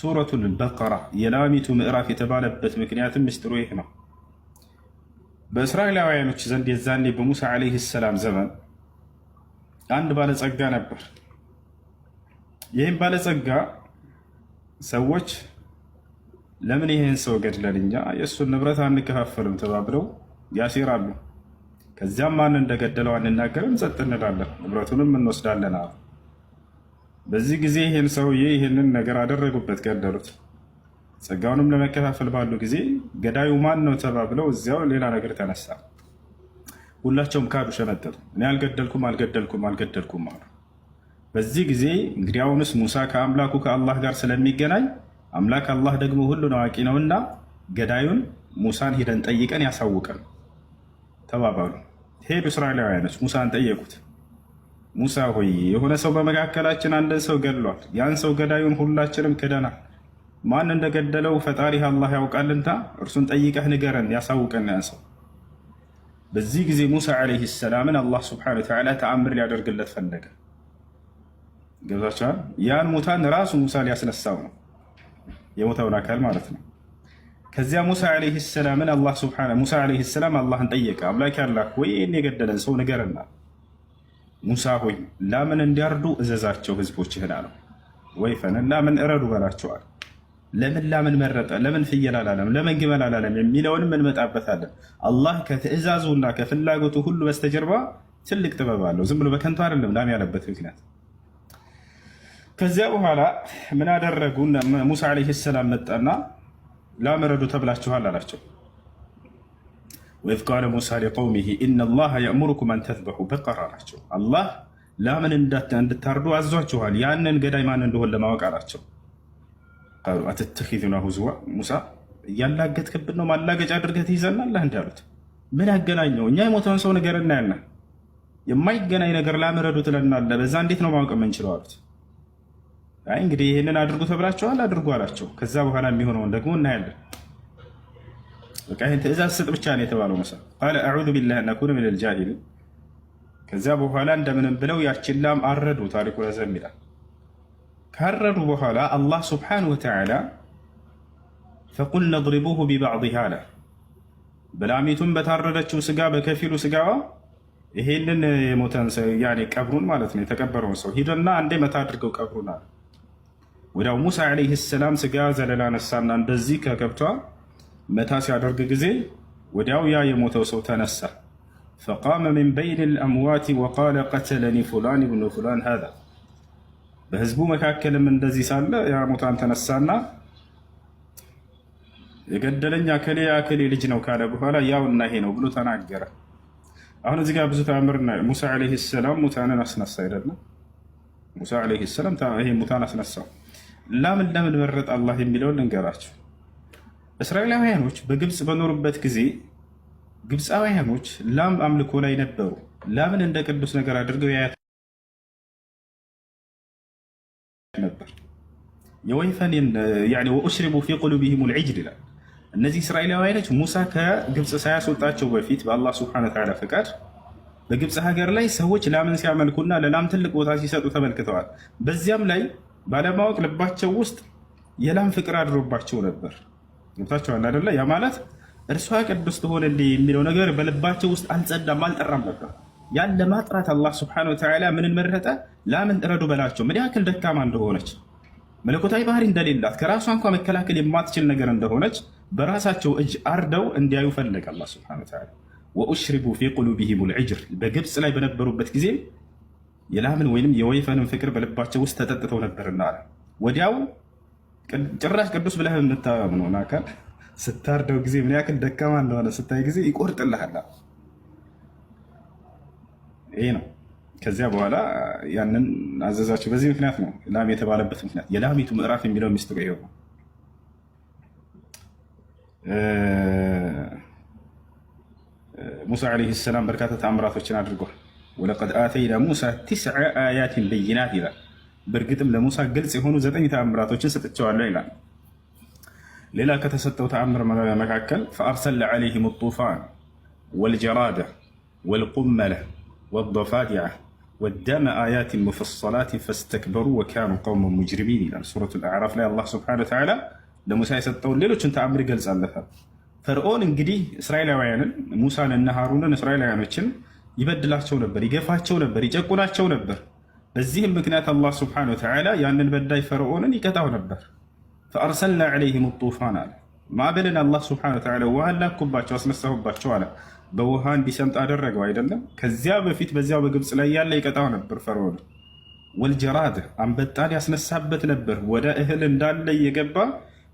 ሱረቱል በቀራ የላሚቱ ምዕራፍ የተባለበት ምክንያትም ምስጢሩ ይህ ነው። በእስራኤላውያኖች ዘንድ የዛኔ በሙሳ ዓለይሂ ሰላም ዘመን አንድ ባለጸጋ ነበር። ይህም ባለጸጋ ሰዎች ለምን ይህን ሰው ገድለን እኛ የእሱን ንብረት አንከፋፈልም ተባብለው ያሴራሉ። ከዚያም ማን እንደገደለው አንናገርም፣ ጸጥ እንላለን፣ ንብረቱንም እንወስዳለን አሉ። በዚህ ጊዜ ይህን ሰውዬ ይህንን ነገር አደረጉበት፣ ገደሉት። ጸጋውንም ለመከፋፈል ባሉ ጊዜ ገዳዩ ማን ነው ተባብለው እዚያው ሌላ ነገር ተነሳ። ሁላቸውም ካዱ፣ ሸመጠጡ። እኔ አልገደልኩም፣ አልገደልኩም፣ አልገደልኩም አሉ። በዚህ ጊዜ እንግዲህ አሁንስ ሙሳ ከአምላኩ ከአላህ ጋር ስለሚገናኝ አምላክ አላህ ደግሞ ሁሉን አዋቂ ነውና ገዳዩን ሙሳን ሂደን ጠይቀን ያሳውቀን ተባባሉ። ሄዱ እስራኤላውያኖች ሙሳን ጠየቁት። ሙሳ ሆይ የሆነ ሰው በመካከላችን አንድን ሰው ገድሏል። ያን ሰው ገዳዩን ሁላችንም ክደናል። ማን እንደገደለው ፈጣሪህ አላህ ያውቃልና እርሱን ጠይቀህ ንገረን፣ ያሳውቀን ያን ሰው። በዚህ ጊዜ ሙሳ ዓለይሂ ሰላምን አላህ ስብሐነሁ ወተዓላ ተአምር ሊያደርግለት ፈለገ። ገብታችኋል? ያን ሙታን ራሱ ሙሳ ሊያስነሳው ነው፣ የሞተውን አካል ማለት ነው። ከዚያ ሙሳ ዓለይሂ ሰላምን አላህ ሱብሓነሁ ሙሳ ዓለይሂ ሰላም አላህን ጠየቀ። አምላኬ አላህ ወይ ይህን የገደለን ሰው ንገረና። ሙሳ ሆይ ላምን እንዲያርዱ እዘዛቸው ህዝቦችህን አለው። ወይፈንን ላምን እረዱ በላቸዋል። ለምን ላምን መረጠ? ለምን ፍየል አላለም? ለምን ግመል አላለም? የሚለውንም እንመጣበታለን። አላህ ከትዕዛዙና ከፍላጎቱ ሁሉ በስተጀርባ ትልቅ ጥበብ አለው። ዝም ብሎ በከንቱ አይደለም ላም ያለበት ምክንያት። ከዚያ በኋላ ምን አደረጉ? ሙሳ ዓለይሂ ሰላም መጣና ላም እረዱ ተብላችኋል አላቸው። وإذ قال موسى لقومه إن الله يأمركم أن تذبحوا بقرة አላቸው። አላህ ላምን እንድታርዱ አዟችኋል፣ ያንን ገዳይ ማን እንደሆን ለማወቅ አላቸው። قالوا أتتخذنا هزوا፣ ሙሳ እያላገጥክብን ነው፣ ማላገጫ አድርገህ ትይዘናለህ? እንዲ አሉት። ምን ያገናኘው? እኛ የሞተውን ሰው ነገር እናያለን። የማይገናኝ ነገር ላም እረዱ ትለናለህ፣ በዛ እንዴት ነው ማወቅ የምንችለው አሉት። አይ እንግዲህ ይህንን አድርጉ ተብላችኋል፣ አድርጉ አላቸው። ከዛ በኋላ የሚሆነውን ደግሞ እናያለን። በቃ ይህን ትእዛዝ ስጥ ብቻ ነው የተባለው። ሙሳ قال أعوذ بالله أن أكون من الجاهلين። ከዚያ በኋላ እንደምንም ብለው ያችን ላም አረዱ። ታሪኩ ረዘም ይላል። ካረዱ በኋላ አላህ سبحانه وتعالى فقلنا اضربوه ببعضها አለ። በላሚቱም በታረደችው ስጋ በከፊሉ ስጋዋ ይሄንን የሞተን ሰው ያኔ ቀብሩን ማለት ነው የተቀበረውን ሰው ሂደና አንዴ መታ አድርገው ቀብሩን አለ። ወዲያው ሙሳ ዓለይሂ ሰላም ስጋ ዘለላ ነሳና እንደዚህ ከከብቷ መታ ሲያደርግ ጊዜ ወዲያው ያ የሞተው ሰው ተነሳ። فقام من بين الأموات وقال قتلني فلان بن فلان هذا። በህዝቡ መካከልም እንደዚህ ሳለ ያ ሙታን ተነሳና የገደለኝ አከሌ አከሌ ልጅ ነው ካለ በኋላ ያውና ይሄ ነው ብሎ ተናገረ። አሁን እዚህ ጋር ብዙ ተአምር ሙሳ ዓለይሂ ሰላም ሙታንን አስነሳ አይደለም? ሙሳ ዓለይሂ ሰላም ይሄ ሙታን አስነሳው። ለምን ለምን መረጠ አላህ የሚለውን ልንገራቸው። እስራኤላውያኖች በግብፅ በኖሩበት ጊዜ ግብፃውያኖች ላም አምልኮ ላይ ነበሩ። ላምን እንደ ቅዱስ ነገር አድርገው ያያት ነበር። የወይፈን وأشربوا في قلوبهم العجل ይላል። እነዚህ እስራኤላውያኖች ሙሳ ከግብፅ ሳያስወጣቸው በፊት በአላህ سبحانه وتعالى ፈቃድ በግብፅ ሀገር ላይ ሰዎች ላምን ሲያመልኩና ለላም ትልቅ ቦታ ሲሰጡ ተመልክተዋል። በዚያም ላይ ባለማወቅ ልባቸው ውስጥ የላም ፍቅር አድሮባቸው ነበር። ገብታችኋል አይደለ? ያ ማለት እርሷ ቅዱስ ትሆንልኝ የሚለው ነገር በልባቸው ውስጥ አልጸዳም፣ አልጠራም ነበር። ያን ለማጥራት አላህ سبحانه وتعالى ምንን መረጠ? ላምን እረዱ በላቸው። ምን ያክል ደካማ እንደሆነች፣ መለኮታዊ ባህሪ እንደሌላት፣ ከራሷ እንኳ መከላከል የማትችል ነገር እንደሆነች በራሳቸው እጅ አርደው እንዲያዩ ፈለገ አላህ سبحانه وتعالى። وأشربوا في قلوبهم العجل በግብፅ ላይ በነበሩበት ጊዜ የላምን ወይንም የወይፈንን ፍቅር በልባቸው ውስጥ ተጠጥተው ነበርና አለ። ወዲያው ጭራሽ ቅዱስ ብለህ የምታምነውን አካል ስታርደው ጊዜ ምን ያክል ደካማ እንደሆነ ስታይ ጊዜ ይቆርጥልሃል። ይሄ ነው። ከዚያ በኋላ ያንን አዘዛቸው። በዚህ ምክንያት ነው ላም የተባለበት ምክንያት። የላሚቱ ምዕራፍ የሚለው ሚስጥሩ ይኸው ነው። ሙሳ ዓለይሂ ሰላም በርካታ ተአምራቶችን አድርጓል። ወለቀድ አተይና ሙሳ ትስዐ አያትን በይናት ይላል። በእርግጥም ለሙሳ ግልጽ የሆኑ 9 ተአምራቶችን ሰጥቼዋለሁ ይላል። ሌላ ከተሰጠው ተአምር መካከል ፈአርሰለ ዓለይሂም ጡፋን ወልጀራደ ወልቁመለ ወደፋዲዐ والدم آيات مفصلات فاستكبروا وكانوا قوما مجرمين ይላል። ሱረቱል አዕራፍ ላይ አላህ سبحانه وتعالى ለሙሳ የሰጠውን ሌሎችን ተአምር ይገልጻለታል። ፈርዖን እንግዲህ እስራኤላውያንን ሙሳን እና ሃሩንን እስራኤላውያኖችን ይበድላቸው ነበር፣ ይገፋቸው ነበር፣ ይጨቁናቸው ነበር። በዚህም ምክንያት አላህ سبحانه وتعالى ያንን በዳይ ፈርዖንን ይቀጣው ነበር። فأرسلنا عليهم الطوفان አለ። ማዕበልን አላህ سبحانه وتعالى ውሃን ላኩባቸው፣ አስነሳሁባቸው አለ። በውሃ እንዲሰምጥ አደረገው አይደለም። ከዚያ በፊት በዚያው በግብፅ ላይ ያለ ይቀጣው ነበር ፈርዖን። والجراد አንበጣን ያስነሳበት ነበር። ወደ እህል እንዳለ እየገባ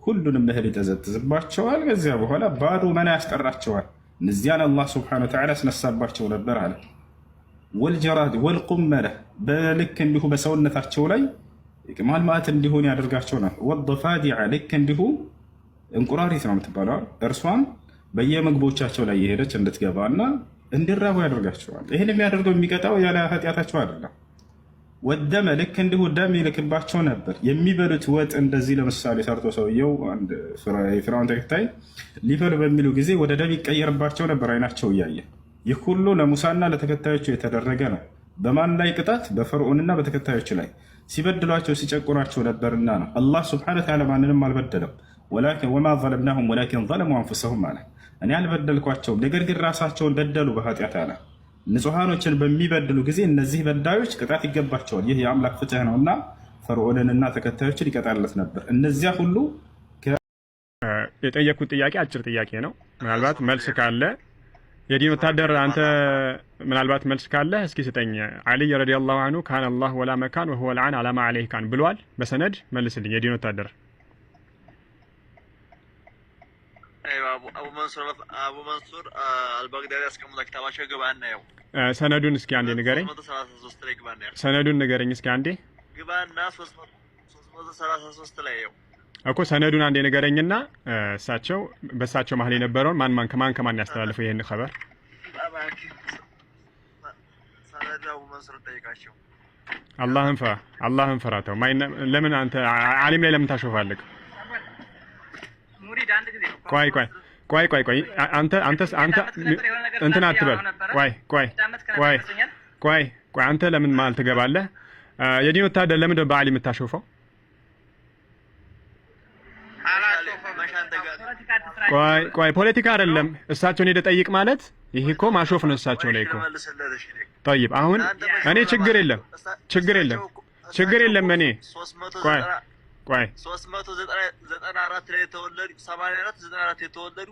ሁሉንም እህል ይጠዘጥዝባቸዋል። ከዚያ በኋላ ባዶ መና ያስቀራቸዋል። እነዚያን አላህ سبحانه وتعالى ያስነሳባቸው ነበር አለ። والجراد والقمل በልክ እንዲሁ በሰውነታቸው ላይ ቅማል ማዕት እንዲሆን ያደርጋቸው ነበር። والضفادع ልክ እንዲሁ እንቁራሪት ነው የምትባለዋ፣ እርሷን በየምግቦቻቸው ላይ የሄደች እንድትገባና እንዲራቡ ያደርጋቸዋል። ይህን የሚያደርገው የሚቀጣው ያለ ኃጢአታቸው አይደለም። والدم ልክ እንዲሁ ደም ይልክባቸው ነበር። የሚበሉት ወጥ እንደዚህ ለምሳሌ ሰርቶ ሰውየው የፊርዓውን ተከታይ ሊበሉ በሚሉ ጊዜ ወደ ደም ይቀየርባቸው ነበር አይናቸው እያየ። ይህ ሁሉ ለሙሳና ለተከታዮቹ የተደረገ ነው። በማን ላይ ቅጣት? በፈርዖንና በተከታዮቹ ላይ ሲበድሏቸው ሲጨቁናቸው ነበርና ነው። አላህ سبحانه وتعالى ማንንም አልበደለም። وما ظلمناهم ولكن ظلموا أنفسهم አለ። እኔ አልበደልኳቸውም፣ ነገር ግን ራሳቸውን በደሉ በኃጢአት አለ። ንጹሐኖችን በሚበድሉ ጊዜ እነዚህ በዳዮች ቅጣት ይገባቸዋል። ይህ የአምላክ ፍትህ ነውና ፈርዖንንና ተከታዮችን ይቀጣለት ነበር። እነዚያ ሁሉ የጠየኩት ጥያቄ አጭር ጥያቄ ነው። ምናልባት መልስ ካለ የዲን ወታደር አንተ ምናልባት መልስ ካለ እስኪ ስጠኝ። አልይ رضي الله عنه كان الله ولا مكان وهو الآن على ما عليه كان ብሏል። በሰነድ መልስልኝ። የዲን ወታደር አቡ መንሱር አልባግዳዲ ያስቀምጣ ኪታባቸው ግባ እናየው። ሰነዱን እስኪ አንዴ ንገረኝ። 333 ላይ ግባ እናየው። ሰነዱን ንገረኝ እስኪ አንዴ። ግባና 333 ላይ የው እኮ ሰነዱን አንዴ ንገረኝና እሳቸው በእሳቸው መሀል የነበረውን ማን ማን ከማን ከማን ያስተላልፈው ይሄን ኸበር ሰነዱ አቡ መንሱር ጠይቃቸው። አላህን ፍራ፣ አላህን ፍራ። ተው፣ ለምን አንተ ዓሊም ላይ ለምን ታሾፋለህ? ቆይ ቆይ ቆይ ቆይ ቆይ አንተ አንተ አንተ እንትን አትበል። ቆይ ቆይ ቆይ ቆይ ቆይ አንተ ለምን መሀል ትገባለህ? የዲን ወታደር ለምንድን ነው በዓሊ የምታሾፈው? ቆይ ቆይ ፖለቲካ አይደለም። እሳቸውን ሄደህ ጠይቅ ማለት ይሄ እኮ ማሾፍ ነው። እሳቸው ላይ እኮ طيب። አሁን እኔ ችግር የለም ችግር የለም ችግር የለም። እኔ ቆይ ቆይ 394 ላይ የተወለዱ 84 94 የተወለዱ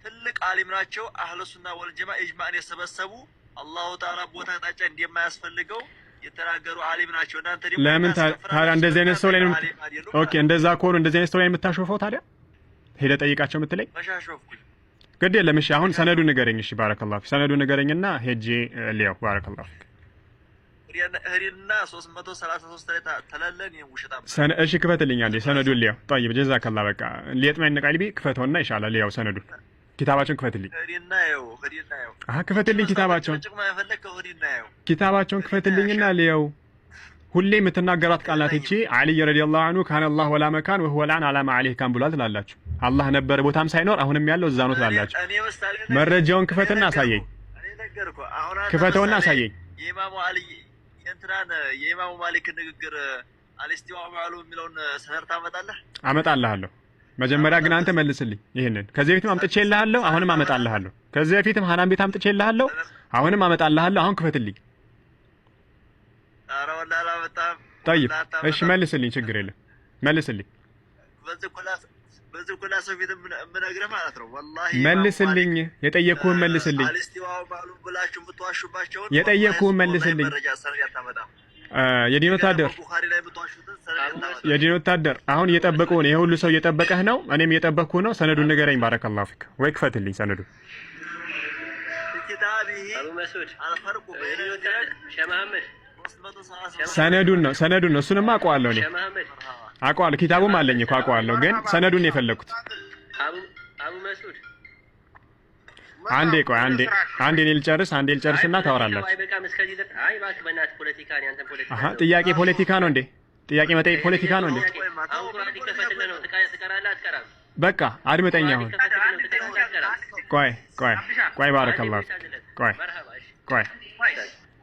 ትልቅ አሊም ናቸው። አህለ ሱና ወልጀማ ኢጅማዕን የሰበሰቡ አላሁ ተዓላ ቦታ አቅጣጫ እንደማያስፈልገው የተናገሩ አሊም ናቸው። እናንተ ደግሞ ለምን ታዲያ እንደዚህ አይነት ሰው ላይ ነው? okay፣ እንደዛ ከሆኑ እንደዚህ አይነት ሰው ላይ የምታሾፈው ታዲያ ሄደህ ጠይቃቸው የምትለኝ መሻሾፍኩኝ። ግድ የለም። እሺ አሁን ሰነዱ ንገረኝ። እሺ بارك الله فيك፣ ሰነዱ ንገረኝና ሄጄ ልየው። بارك الله فيك። ህሪና 333 ላይ ተለለን ውሸታም። እሺ ክፈትልኝ አንዴ ሰነዱን ልየው። طيب جزاك الله። በቃ ليطمئن قلبي ክፈተውና ይሻላል። ልየው ሰነዱን፣ ኪታባቸውን ክፈትልኝ። ህሪና የው ህሪና የው አሀ ክፈትልኝ፣ ኪታባቸውን ኪታባቸውን ክፈትልኝና ልየው። ሁሌ የምትናገራት ቃል ናት ይቺ። አልይ رضي الله عنه كان الله ولا مكان وهو الآن على ما عليه كان ብሏል ትላላችሁ። አላህ ነበረ ቦታም ሳይኖር አሁንም ያለው እዛ ነው ትላላችሁ። መረጃውን ክፈትና አሳየኝ። ክፈተውና አሳየኝ። የኢማሙ አልይ የእንትናን የኢማሙ ማሊክ ንግግር الاستواء معلوم የሚለውን ሰነድ ታመጣለህ? አመጣልሃለሁ። መጀመሪያ ግን አንተ መልስልኝ ይህንን። ከዚህ በፊትም አምጥቼልሃለሁ፣ አሁንም አመጣልሃለሁ። ከዚህ በፊትም ሀናን ቤት አምጥቼልሃለሁ፣ አሁንም አመጣልሃለሁ። አሁን ክፈትልኝ። ኧረ ወላሂ አላመጣም። ጠይብ እሺ፣ መልስልኝ። ችግር የለም መልስልኝ። በዚህ ኩላ ሰው ፊት የምነግርህ ማለት ነው። ወላሂ መልስልኝ። የጠየቅኩህን መልስልኝ። አልስቲዋው ማዕሉም ብላችሁ የምትዋሹባቸውን የጠየቅኩህን መልስልኝ። መረጃ ሰነድ አታመጣም። የዲን ወታደር ቡኻሪ ላይ የምትዋሹትን ሰነድ አታመጣም። የዲን ወታደር አሁን እየጠበቁህ ነው። ይሄ ሁሉ ሰው እየጠበቀህ ነው። እኔም እየጠበቅኩህ ነው። ሰነዱን ንገረኝ። بارك الله فيك። ወይ ክፈትልኝ ሰነዱን። ሰነዱን ነው ሰነዱን ነው። እሱንማ አውቀዋለሁ እኔ አውቀዋለሁ። ኪታቡም አለኝ እኮ አውቀዋለሁ። ግን ሰነዱን ነው የፈለግኩት። አንዴ ቆይ፣ አንዴ አንዴ እኔ ልጨርስ፣ አንዴ ልጨርስና ታወራላችሁ። አሀ ጥያቄ ፖለቲካ ነው እንዴ? ጥያቄ መጠየቅ ፖለቲካ ነው እንዴ? በቃ አድምጠኝ አሁን። ቆይ ቆይ ቆይ፣ بارك الله فيك። ቆይ ቆይ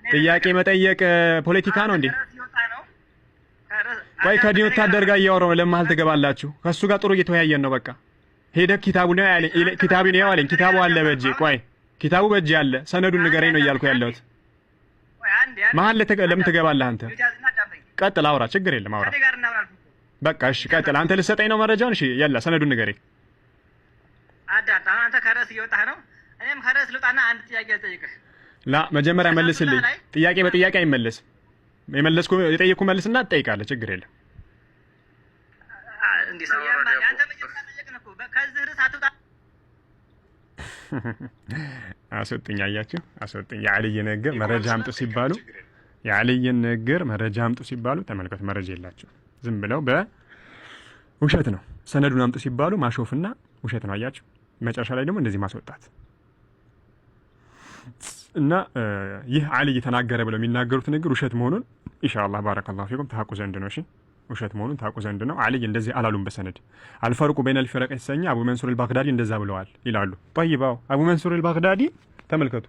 ጥያቄ መጠየቅ ፖለቲካ ነው እንዴ? ቆይ ከዲን ወታደር ጋር እያወራሁ ነው። ለመሀል ትገባላችሁ። ከእሱ ጋር ጥሩ እየተወያየን ነው። በቃ ሄደህ ኪታቡን ነው ያለኝ፣ ኪታቡን ነው ያለኝ። ኪታቡ አለ በእጄ። ቆይ ኪታቡ በእጄ አለ። ሰነዱን ንገረኝ ነው እያልኩ ያለሁት። መሀል ለምን ትገባለህ አንተ? ቀጥል፣ አውራ። ችግር የለም አውራ። በቃ እሺ ቀጥል። አንተ ልትሰጠኝ ነው መረጃውን? እሺ يلا ሰነዱን ንገረኝ። አዳምጥ። አሁን አንተ ከርዕስ እየወጣህ ነው። እኔም ከርዕስ ልውጣና አንድ ጥያቄ ልጠይቅህ። لا መጀመሪያ መልስልኝ። ጥያቄ በጥያቄ አይመለስም። የመለስኩ የጠየቅኩ መልስና ትጠይቃለህ። ችግር የለም። እንዲህ ሰው አንተ መጀመሪያ ጠየቅን እኮ ከዚህ ርዕስ አትውጣ። አስወጥኝ፣ አያችሁ፣ አስወጥኝ። የአልይ ንግግር መረጃ አምጡ ሲባሉ የአልይን ንግግር መረጃ አምጡ ሲባሉ ተመልከቱ፣ መረጃ የላቸው ዝም ብለው በውሸት ነው። ሰነዱን አምጡ ሲባሉ ማሾፍና ውሸት ነው። አያችሁ፣ መጨረሻ ላይ ደግሞ እንደዚህ ማስወጣት እና ይህ አልይ ተናገረ ብለው የሚናገሩት ንግግር ውሸት መሆኑን ኢንሻአላህ بارك الله فيكم ታውቁ ዘንድ ነው። እሺ ውሸት መሆኑን ታውቁ ዘንድ ነው። አልይ እንደዚህ አላሉም። በሰነድ الفرق بين الفرق የተሰኘ አቡ መንሱር አልባግዳዲ እንደዛ ብለዋል ይላሉ። طيب አዎ አቡ መንሱር አልባግዳዲ ተመልከቱ።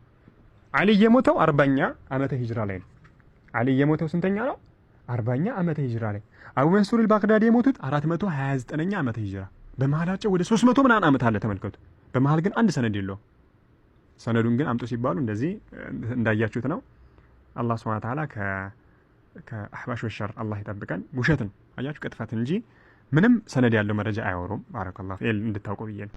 አልይ የሞተው 40ኛ ዓመተ ሂጅራ ላይ ነው። አልይ የሞተው ስንተኛ ነው? 40ኛ ዓመተ ሂጅራ ላይ። አቡ መንሱር አልባግዳዲ የሞቱት 429ኛ ዓመተ ሂጅራ። በመሀላቸው ወደ 300 ምናምን ዓመት አለ። ተመልከቱ። በመሀል ግን አንድ ሰነድ የለውም። ሰነዱን ግን አምጡ ሲባሉ እንደዚህ እንዳያችሁት ነው። አላህ سبحانه وتعالى ከአሕባሾች ሸር አላህ ይጠብቀን። ውሸት ነው አያችሁ፣ ቅጥፈት እንጂ ምንም ሰነድ ያለው መረጃ አያወሩም። بارك الله እንድታውቁ ብዬ ነው።